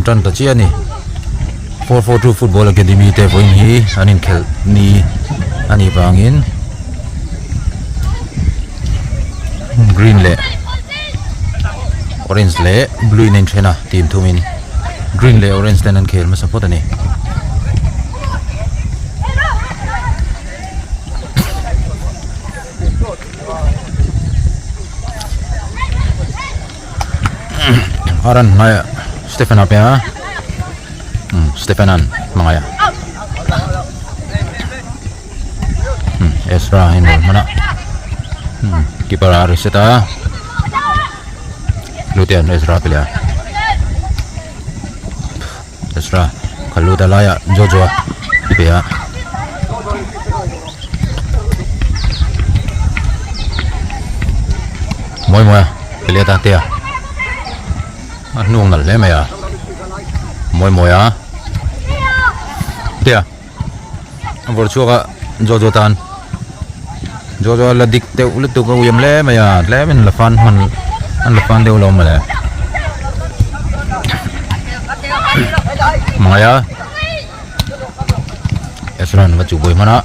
tan ta chiah a ni 442 Football Academy te vawiin hi an inkhelh ni a nih vangin green leh orange leh blue in a inthen a team thumin green leh orange ten an khel hmasa phawt a ni. Aran hmaiah Stephen a pe a Stephen an hmangaih a Ezra a inrawn hman a keeper a reset a Lutea'n Ezra a pe leh a Ezra kha lut a laiah Jojo a pe a. Mawi mawi a pe let a te a a hnung nalh hle mai a mawi mawi a te a a vawrh chhuak a Jojo tan Jojo a la dik deuh lutuk a uiam hle mai a tlem in la fan hman an la fan deuh lo mawle hmangaih a. Ezra an va chu buai hman a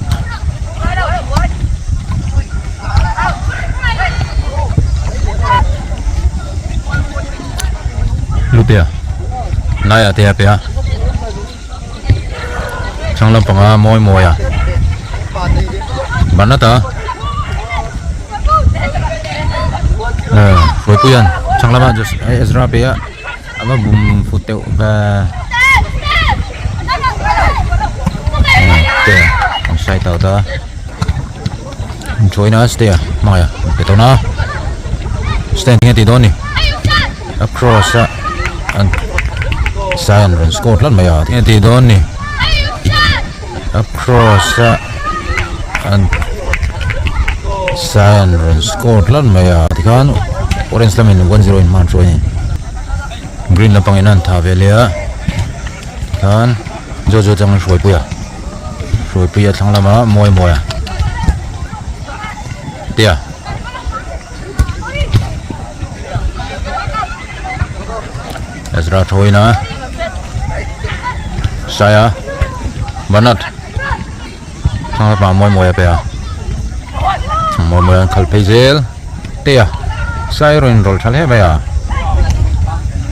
Lutea laiah te a pe a chhang lampanga mawi mawi a ban ata eh hruaipuian chhang lama Ezra a pe a. A va bum fut deuh ve te an side out a join a stay a hmangaih a pe tawn a stand hi a tih dawn ni a cross a an sai an rawn score tlat mai a tinge tih dawn ni a cross a an sai an rawn score tlat mai a tikhan orange lamin 1-0 in hman hruai a ni. Green lampang in a han tha ve leh a tikhan Jojo chang an hruaipui a hruaipui a thlang lama mawi mawi a tia Ezra thawiin a Saia Bernard thlang lamah mawi mawi a pe a mawi mawi an khalh phei zel tia Sai erawh in rawlh tha hle mai a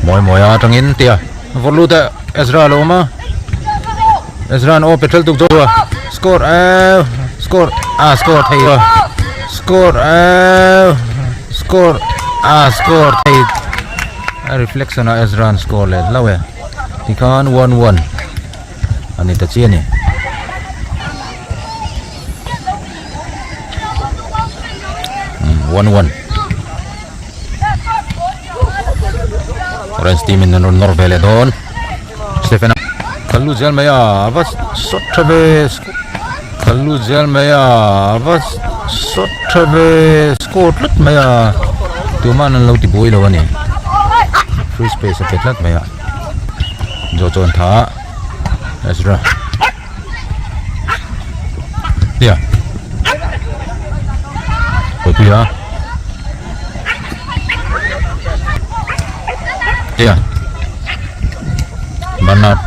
mawi mawi a atangin tia vawrh lut a Ezra a lo awm a Ezra an aw petrol tuk zawk a score eh score ah score thei a score eh score ah score thei a reflection a Ezra an score leh hlauh e tikhan 1-1 a ni ta chiah a ni. 1-1 Orange team in an rawn nawr ve leh dawn Stephen a kal lut zel mai a a va sawt tha ve kal lut zel mai a a va sawt tha ve score tlat mai a tuman an lo ti buai lo a ni free space a pe tlat mai a zawh chuan tha Ezra nia Puipuia tia Bernard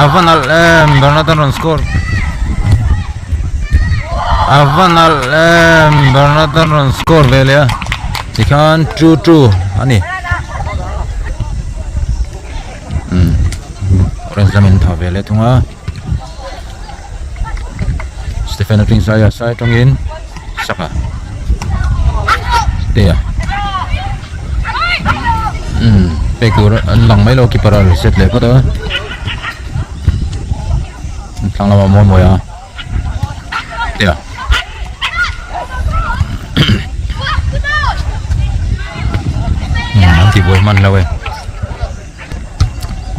a va nalh em Bernard an rawn score a va nalh em Bernard an rawn score ve leh a tikhan 2-2 a ni. Umm orange lamin tha ve leh thung a Stephen atangin sai a sai atangin saka te a umm pek tur an lang mai lo keeper a reset leh phawt a thlang lamah mawi mawi a te a umm an tihbuai hman hlauh e.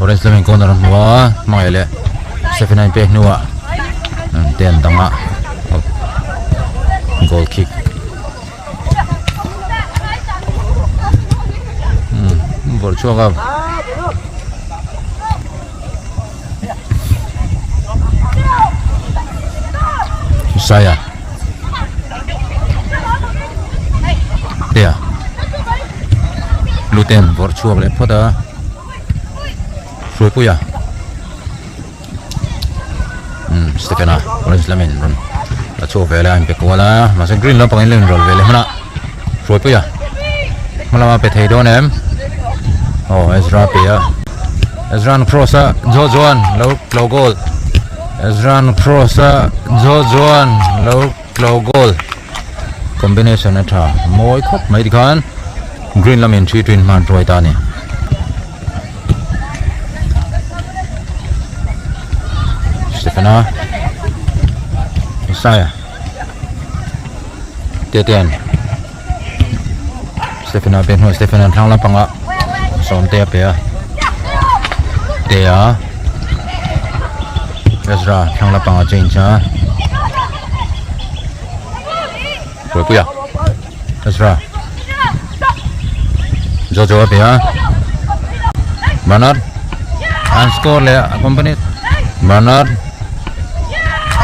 Orange lamin corner a hmu a hmangaih leh Stephen a inpek hnuah te an dang a goal kick umm vawrh chhuak a. Saia Tea. Luten vawrh chhuak leh phawt a Hruaipuia umm Stephen-a orange lamin rawn la chhuak ve leh a inpe kual a mahse green lampangin la inrawlh ve leh hman a Hruaipuia hma lama pe thei dawn em aw Ezra pe a Ezra'n cross a Jojoa'n lo tlo goal Ezra'n cross a Jojoa'n lo tlo goal combination a tha mawi khawp mai tikhan green lamin 3-2 in hma an hruai ta a ni. Stephena Isaiah Tetean Stephena pe hnuai Stephena thlang lampangah sawmte a pe a Tea Ezra thlang lampangah change a Hruaipuia Ezra Jojo a pe a Bernard an score leh a company Bernard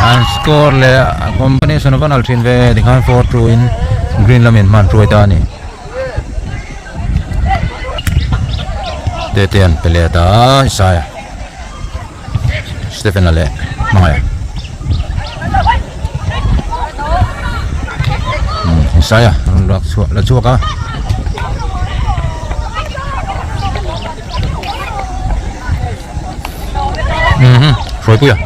an score leh a company sawn a van al thin ve tikhan 4-2 in green lamin hman hruai ta a ni Tete an pe let a Isaiah Stephen-a leh hmangaih umm Isaiah rawn lak chhuah la chhuak a umm Hruaipuia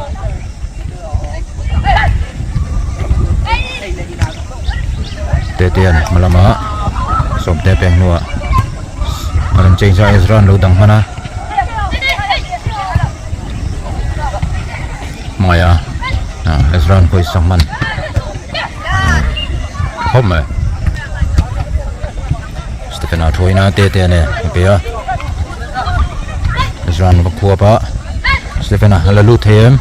Tetea'n hma lama sawmte peng hnuah a rawn change a Ezra an lo dang hman a. Hmangaih a ah Ezra an pawisa hman khawp mai Stephen a thuaina te te ane a pe a Ezra an va khuap a Stephen a la lut thei em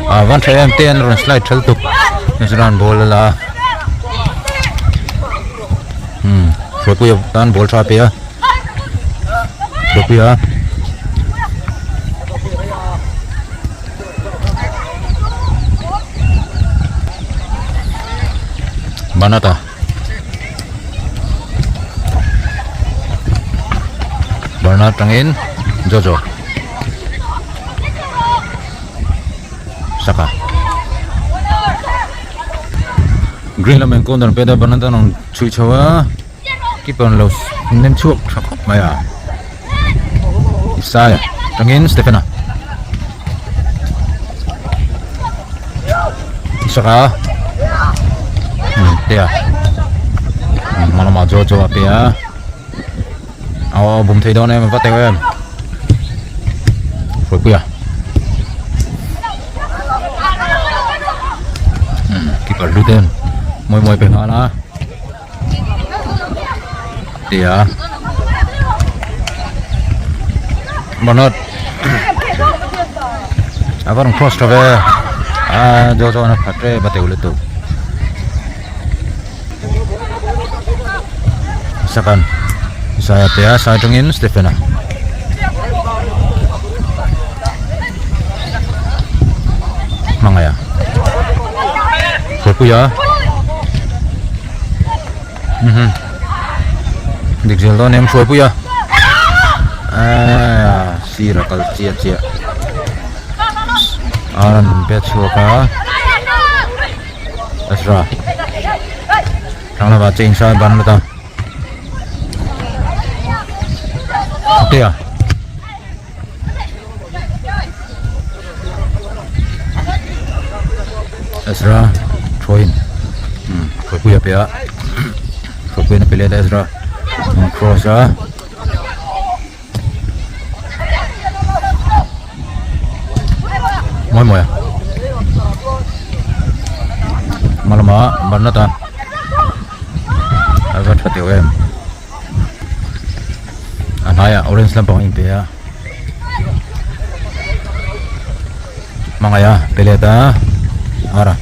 ah van tha em te an rawn slide thal tuk Ezra an ball a la a umm Hruaipuia tan ball tha a pe a. Hruaipuia Banata Bernard tangin Jojo Saka Green lam corner peda Bernard anong chui chho a. Keeper lo nem chhuak tha khawp mai a Isaiah tangin Stephena Isaka tea hma lamah Jojo a pe a aw bum thei dawn em va teuh em Hruaipuia keeper hlu te mawi mawi pe nghal a. Tia Bernard a va rawn cross tha ve a jo chuan a phat rep a teuh lutuk second Isaiah tia sai atangin Stephen a hmangaih a Hruaipuia mhm dik zel dawn em Hruaipuia aaa sir a kal chiah chiah a rawn pe chhuak a Ezra thlang lamah change a ban lut a Tia. Ezra Troin Hruaipuia pe a Hruaipuiin a pe let a Ezra cross a mawi mawi a hma lamah Bernard a a va tha teuh em. A hnaiah orange lampang a inpe a hmangaih a pe let a ara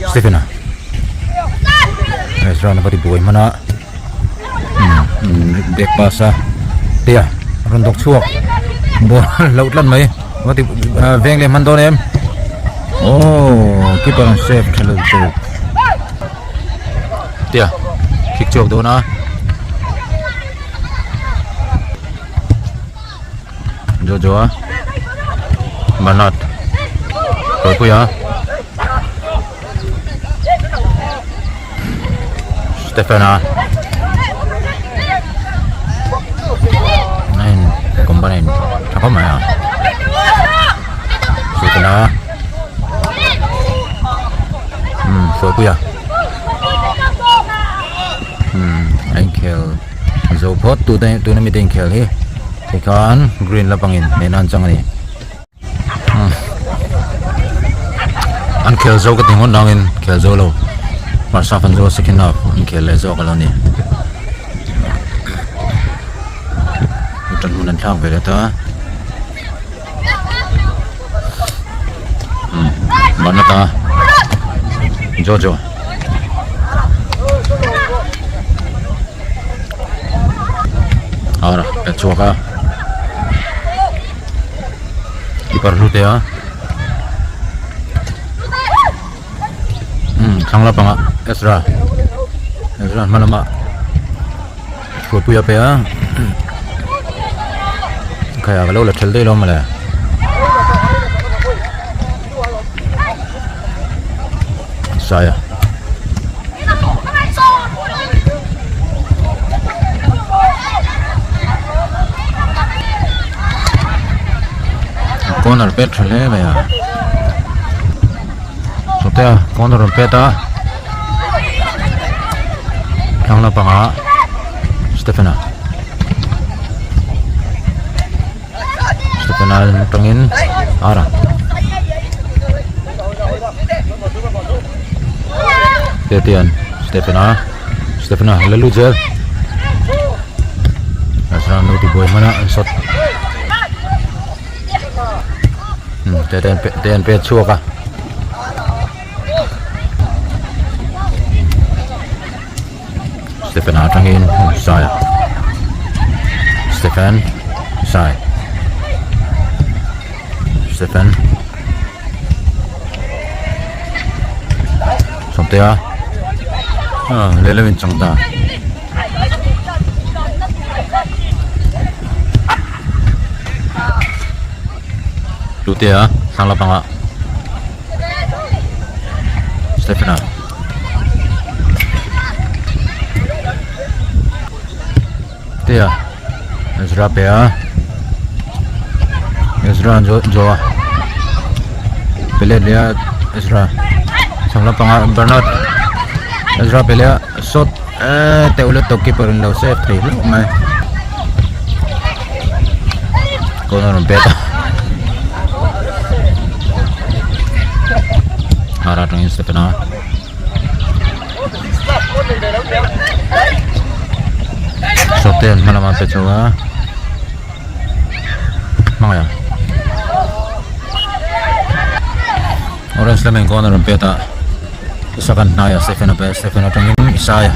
Stephen a Ezra na va ti buai hman a umm back pass a tia rawn dawk chhuak ball loh tlat mai va ti veng leh hman dawn em aww keeper an save tha lo tawp. Tia khik chhuak dawn a. Jojo a Bernard Hruaipuia Stephen-a a in combine tha khawp mai a Stephen-a umm Hruaipuia umm a inkhel zo phawt tute tuna mite inkhel hi tikhan green lampangin hnehna an chang a ni. An khel zo ka ti ngawt nangin khel zo lo first half an zo a second half an khel leh zawk alo ni tan hun an thlak ve leh ta Manata Jojo Ara pe chhuak a. Keeper hlute a umm thlang lampangah Ezra Ezra hma lamah hruaipui a pe a khaiah ka lo la ṭhel daih lo mawle. Saia. Corner pet tha hle mai a sawtea corner rawn pet a thlang lampangah Stephen-a Stephen-a atangin Ara Tetian Stephen-a Stephen-a la lut zel Azra an lo ti buai hman a an shot Tetian Tetian pet chhuak a. Stephen atangin Sai Stephen Sai Stephen Sawmtea ah lehlam in chang ta Lutea thlang lampangah Stephena Tea Ezra pe a Ezra an zawh zawh a pe let leh a Ezra chhang lampangah Bernard Ezra pe leh a shot eee teuh lutuk keeper in lo save thei hlauh mai corner rawn pet a hara atangin step a sawte an hma lamah an pe chho a hmangaih a orange lamin corner rawn pet a Isakan hnaiah Stephen a pe Stephen atangin Isaia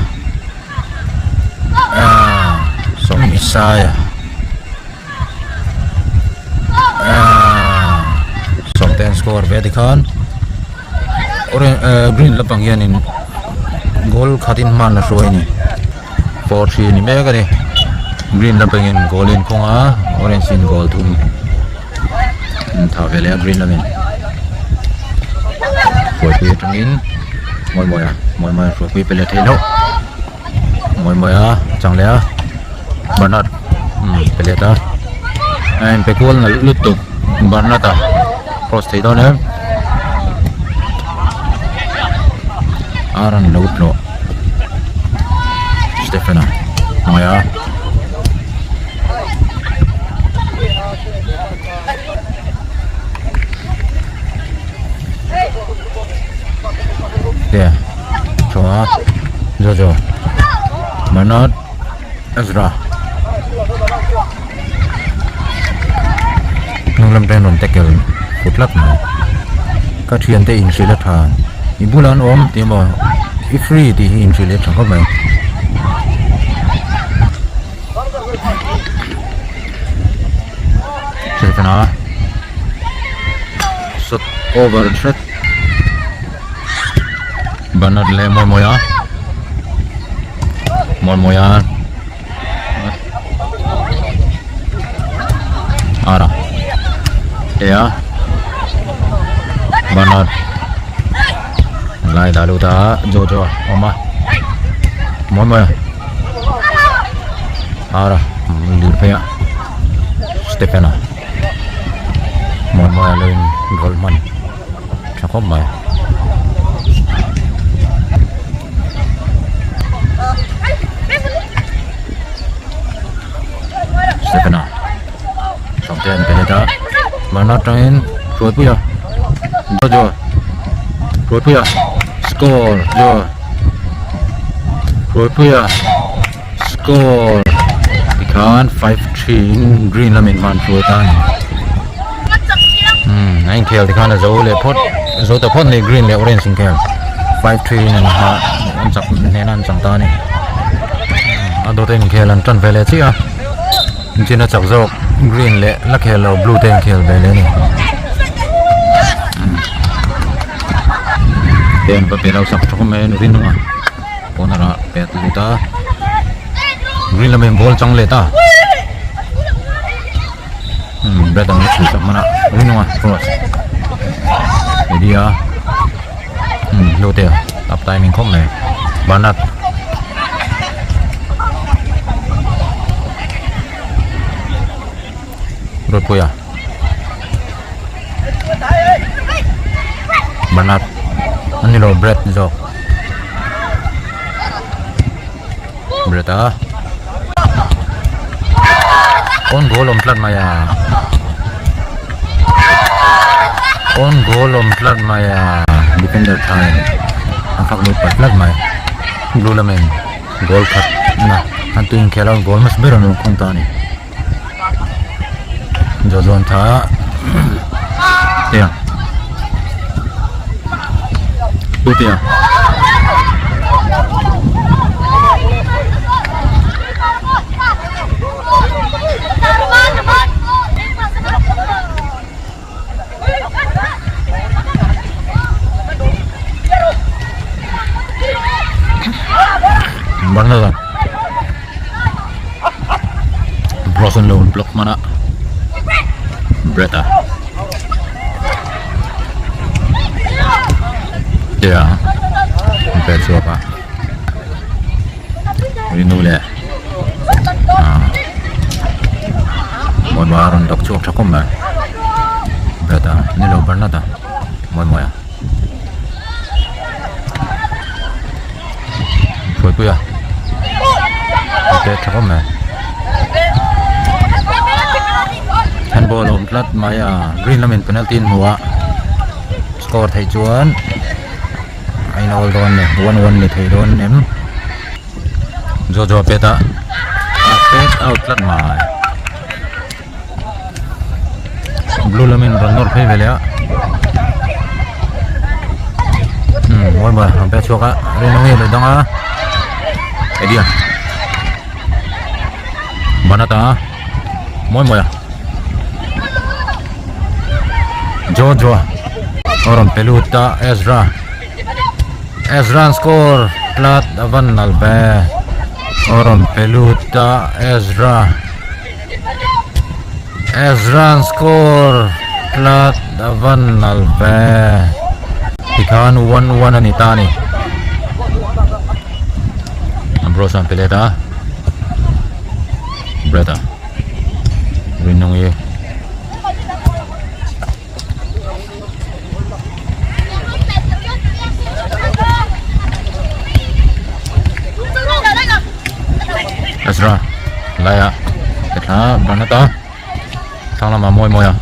ah sawm Isaia ah sawmte an score ve tikhan orange eh green lampang hianin goal khatin hman a hruai a ni 4-3 a ni mek a ni green lampangin goal in khawng a orange in goal thum. Tha ve leh a green lamin hruaipui atangin mawi mawi a mawi mawi a hruaipui pe leh theih loh mawi mawi a chang leh a Bernard umm pe leh ta a inpe kual nalh lutuk Bernard a cross thei dawn em a run lo tlawh Stephen a hnuai a. Tia chua Jojo Bernard Ezra hnung lam te rawn tackle fut lap mai ka thiante inhrilh a tha i bulah an awm tih emaw i free tih hi inhrilh a tha khawp mai. Stephen-a shot over hret Bernard leh mawi mawi a. Mawi mawi a ara te a banner lai dah lut a jo jo a awm a mawi mawi a ara lir phei a stephen a mawi mawi a lo in rawlh hman tha khawp mai. Stephen a sawmte an pe let a mahna atangin Hruaipuia Jojo Hruaipuia score jo Hruaipuia score tikhan 5-3 in green lamin hman hruai ta a ni umm a inkhel tikhan a zo leh phawt zo ta phawt a ni green leh orange inkhel 5-3 in an hma an chak hnena an chang ta a ni a dawt a inkhel an tan ve leh chiah a chin a chak zawk green leh la khel lo blue te inkhel ve leh a ni hei an va pe lo sak tha khawp mai a rin a. Corner ah pet lut a green lamin ball chang let a umm bat ang chhu sak hman a ring a cross eddie a umm hlute a tap timing khawp mai bernard Ruatpuia Bernard an ni lo Brad zawk Brad a on goal awm tlat mai a on goal awm tlat mai a defender tha in a fak lut pat tlat mai blue lamin goal khat na an tui inkhel a goal hmasa ber an rawn khung ta a ni. Zawzawn tha tiang tu tiang Barnala Bros an lo block hman a Brett a tia an pet chhuak a ui nu leh ah mawi mawi a rawn dawk chhuak tha khawp mai Brett a ni lo Bernard a mawi mawi a Hruaipui a a pet tha khawp mai handball a awm tlat mai a green lamin penalty an hmu a score theih chuan a inawl dawn a ni 1-1 ni thei dawn em Jojo a pet a a pet out tlat mai blue lamin rawn nawr phei ve leh a umm mawi mawi rawn pek chhuak a rinawm nge lo dang a edia ban ata mawi mawi a jojo a rawn pe lut a Ezra Ezra an score tlat a van nal ve a rawn pe lut a Ezra. Ezra score tlat a van nal ve tikhan 1-1 a ni ta a ni Ambrose an pe let a Brett a Rinawng i Ezra laiah ke thla ban a ta thlang lamah mawi mawi a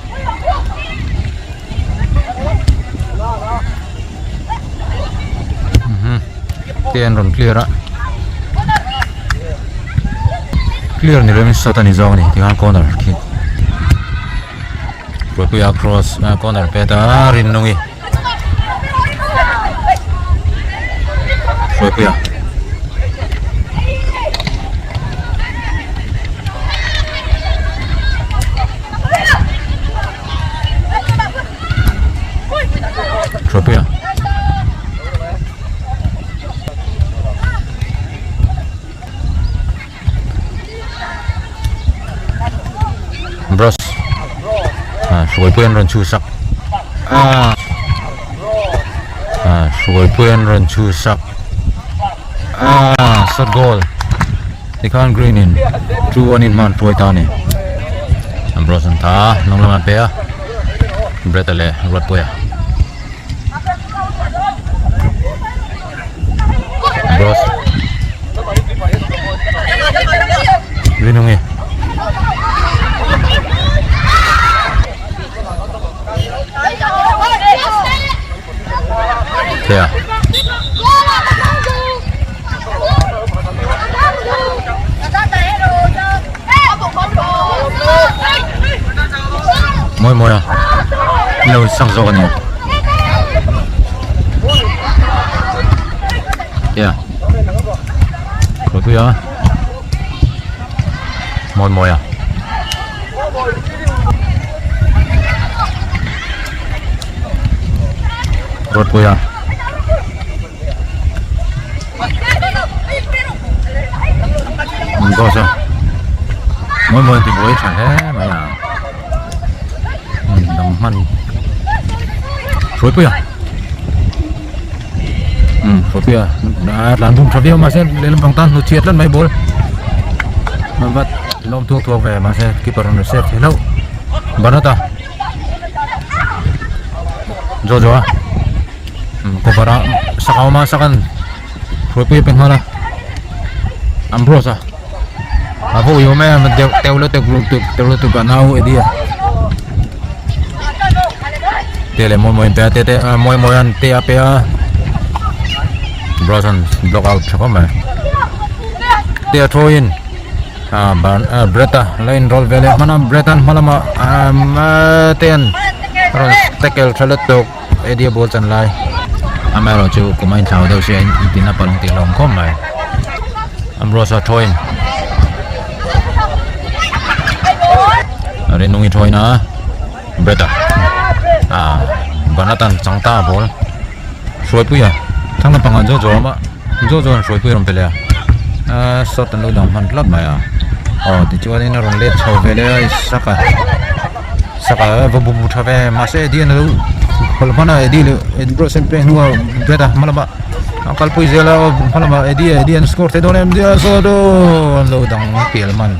te an rawn clear a clear ni lovin shot a ni zawk a ni tikhan corner khi. Puipuia cross a corner pet a Rinnungi Puipuia Puipuia Bros hruaipui an rawn chhuhsak a hruaipui an rawn chhuhsak a shot goal tikhan green in 2-1 in hman hruai ta a ni Bros an tha a hnung lamah an pe a Brett a leh Ruatpuia. Bros. Rinungi. Thea. Mawi mawi a lo sak zawk a ni tia kawrpui a mawi mawi a kawrpui a. Boss a mawi mawi ti buai tha hle mai a dang hman hruaipui a umm hruaipui a a tlan dum tha viau mahse lehlam pang tan hnut chhiat tlat mai ball vat lawm thuak thuak ve mahse keeper rawn save thei hlauh banat a jojo a. Cover a sak a awm a sakan hruaipui a pe nghal a Ambrose a a va ui awm em a deuh teuh lutuk lutuk teuh lutuk a nau Eddie a te leh mawi mawi an pe a te te mawi mawi an te a pe a Ambrose an block out tha khawp mai te a thaw in ah ban ah Brett a la in roll ve leh hman a Brett an hma lamah ah te an rawn tackle tha lutuk. Eddie a ball chan lai amaherawh chu kum a inthlau deuh sia intin a palh ang tih a hlauhawm khawp mai Ambrose a thaw in a rinung i thaw in a Brett a ah ban atan chang ta a ball Hruaipuia thlang lampangah Jojo a awm a Jojo an Hruaipuia a rawn pe leh a ah shot an lo dang hman tlat mai a aw tichuanin a rawn let chho ve leh a Isaka. Saka va bu bu tha ve mahse Eddie an lo khawlh hman a Eddie leh Eddie pawh sen peng hnua bet a hma lamah a kalpui zel a hma lamah Eddie Eddie an score thei dawn em Eddie a saw dawn an lo dang pial hman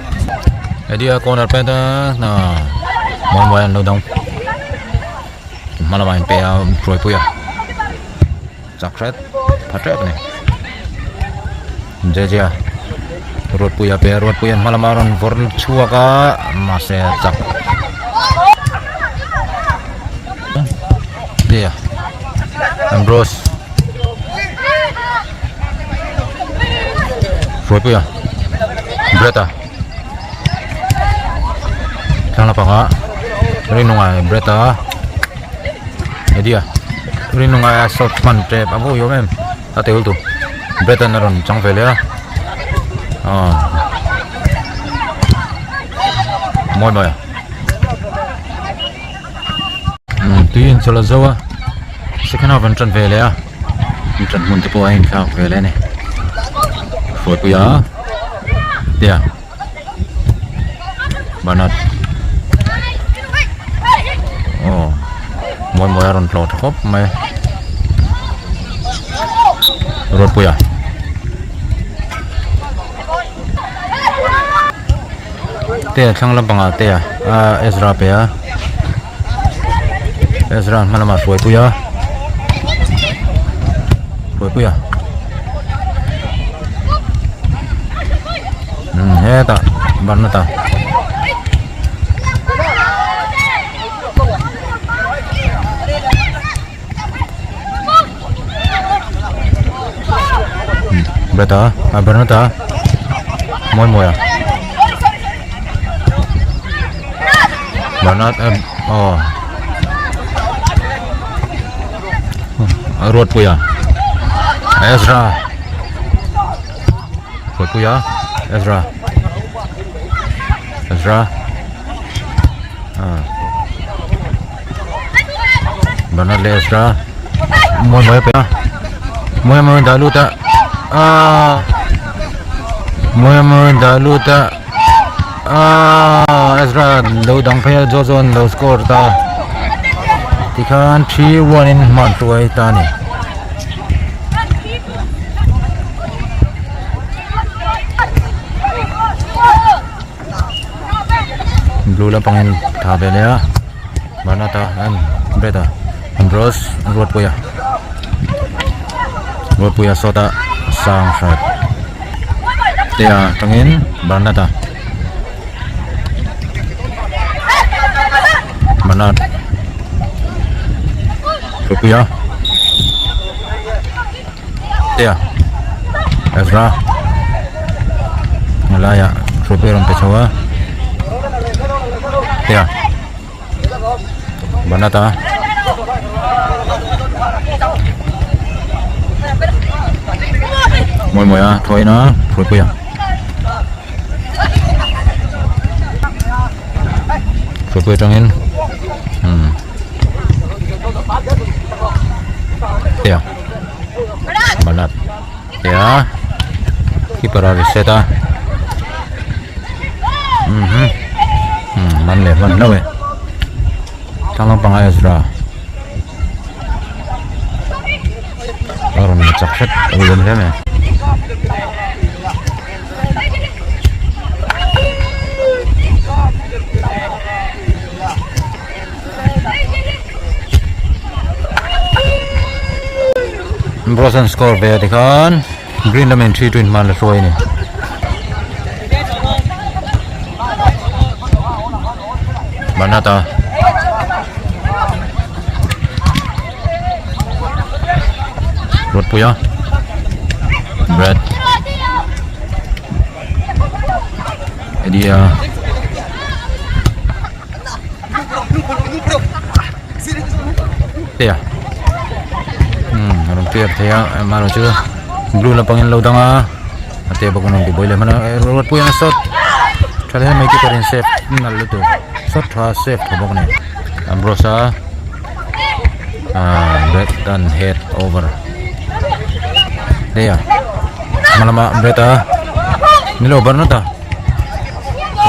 Eddie a corner pet a hna mawi mawi an lo dang hma lamah in pe a hruaipui a chak hret pha tep a ni Jeje a Ruatpuia pe a Ruatpuia hma lama rawn vawrh chhuak a mahse a chak tia Ambrose Ruatpuia Brett-a thlang lampangah Rinunga Brett-a Eddie-a Rinunga shot hman tep a vawi awm em. A tel tu Brett-an a rawn chang ve leh a aw mawi mawi a umm tui in chawlh a zo a second half an tan ve leh a an tan hmun te pawh a inthlak ve leh a ni hruaipui a tia Bernard aw mawi mawi a rawn tlawh tha khawp mai Ruatpuia te a thlang lampangah te a Ezra pe a Ezra hma lamah Hruaipuia Hruaipuia umm hetah Barnata Breta ah Barnata mawi mawi a Barnat aw Ruatpuia Ezra Ruatpuia Ezra Ezra ah Bernard leh Ezra mawi mawi a pe a mawi mawi a dah lut a aaa mawi mawi a dah lut a. Ah, Ezra lo dang phei a Jojo an lo score ta. Tikhan 3-1 in hman hruai ta ni. Blue lampang in tha ve leh a Barnata an Brett a Ambrose Ruatpuia Ruatpuia sawtah sang hrat te a tangin Barnata Barnat Ruatpuia Te a Ezra a laiah trophy a rawn pe chho a te a Banata mawi mawi a thawiin a trophy a trophy atangin umm te a. Banat tia keeper a reset a mhm umm man leh hman hlauh e thlang lampangah Ezra a rawn la chak hret a ui awm hle mai. Bros an score ve a tikhan green lamin 3 2 in hman la hruai a ni. Banata Ruatpuia Brad Eddie Tia umm a rawn clear thei a amaherawh chu blue lampang in lo dang a a te bawk in rawn ti buai leh hman a ruatpui ang sawt tha hle mai keeper in save nalh lutuk sawt tha save tha bawk a ni Ambrose-a ah red an head over tia hma lama Brett-a ni lo Bernard-a.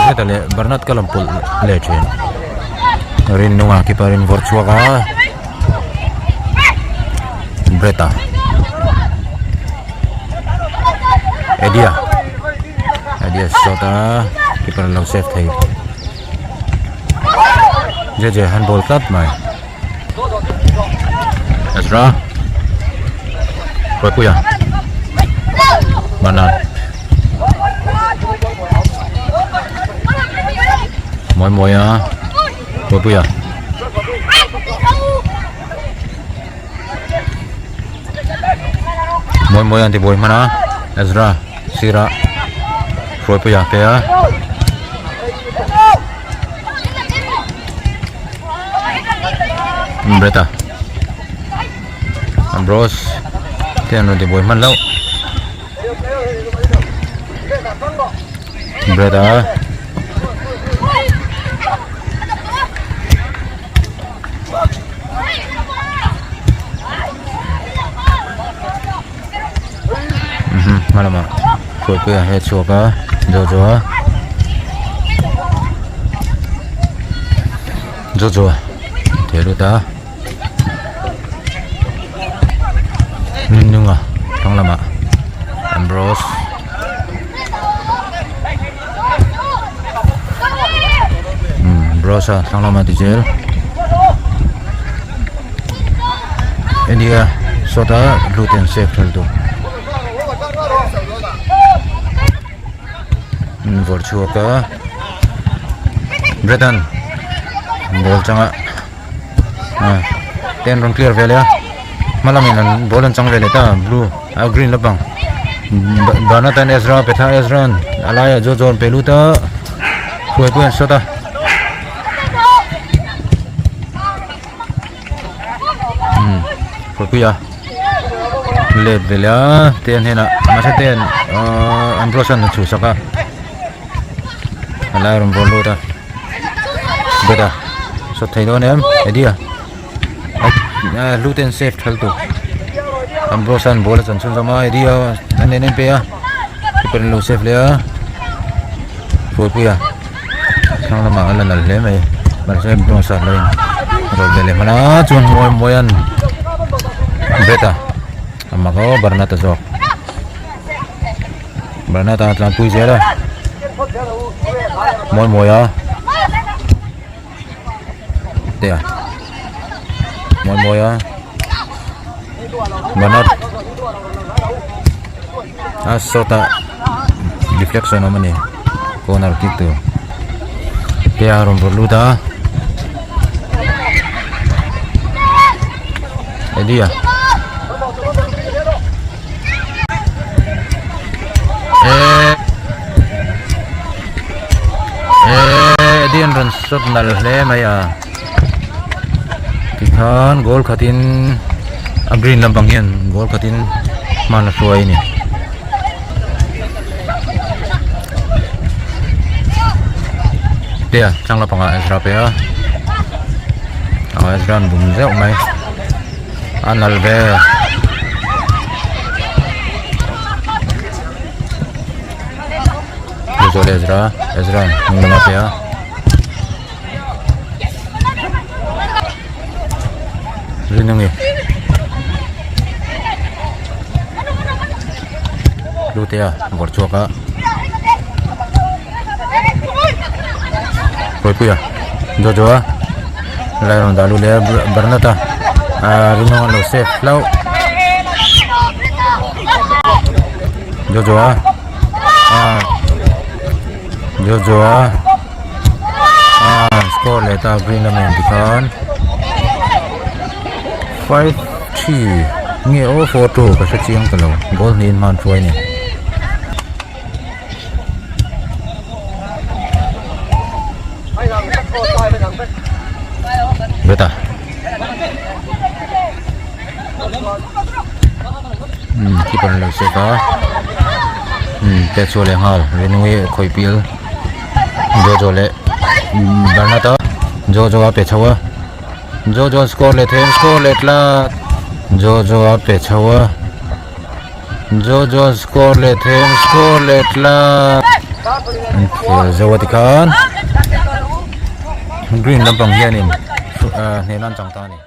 Heta leh Bernard ka lam pawlh leh thin rin nunga keeper in vawrh chhuak a Brett-a Eddie-a Eddie-a shot a keeper lo save thei Jeje handball tlat mai Ezra Ruatpuia Bernard Mawi mawi a Ruatpuia Mawi mawi an ti buai hman a Ezra sirah Ruatpuia pe a. Breta Ambrose te an rawn ti buai hman loh Breta hma lamah hruaipui a he chhuak a jojo a jojo a theh lut a nungnunga thlang lamah ambrose ambrose a thlang lamah ti zel ania sawta lut in save thal tur vawrh chhuak a Bredan ball changa ten rawn clear ve leh a hma lamin an ball an chang ve leh ta blue a green lampang Banatan Ezra Petha Ezra an a laiah Jojo an pe lut a hruaipui an shot a. Hruaipuia let ve leh a te an hnenah mahse te an ahh Ambrose an chhuhsak a a lai a rawn vawn lut a Brett-a shot thei dawn em Eddie-a hlute an save thal tur Ambrose an ball a chan chhunzawm a Eddie-a a nen a inpe a keeper in lo save leh a Hruaipuia. Thlang lamah a la nalh hle mai mahse bronze ah lo in rawlh ve leh hman a chuan mawi mawi an bet a a mak aw Bernard-a zawk Bernard-a a tlanpui zel a mawi mawi a te a mawi mawi a Bernard a shot a deflection awm a ni corner kick tur te a rawn vawrh lut a Eddie a eh eh Eddie an rawn shot nal hle mai a tikhan goal khatin a green lampang hian goal khatin hman a hruai a ni. Tia tlang lampangah Ezra pe a ah Ezra an bum zeuh mai a nal ve. Ezra Ezra hnung lamah pe a. Rinungi Lutea vawrh chhuak a Kawipuia Jojo a lai rawn dah lut leh a Bernard a ah Rinung an lo save hlauh Jojo a ah Jojo a ah score leh ta green lamin tikhan 5-3 nge aw 4-2 ka hre chiang ta lo goal hnihin hman hruai a ni. Beta umm keeper an lo save a umm pet chhuah leh nghal Renui khawih pil Jojo leh Bernard a Jojo a pe chho a Jojo an score leh thei an score leh tlat Jojo a pe chho a Jojo an score leh thei an score leh tlat an khel zo a tikhan green lampang hianin hnehna an chang ta a ni.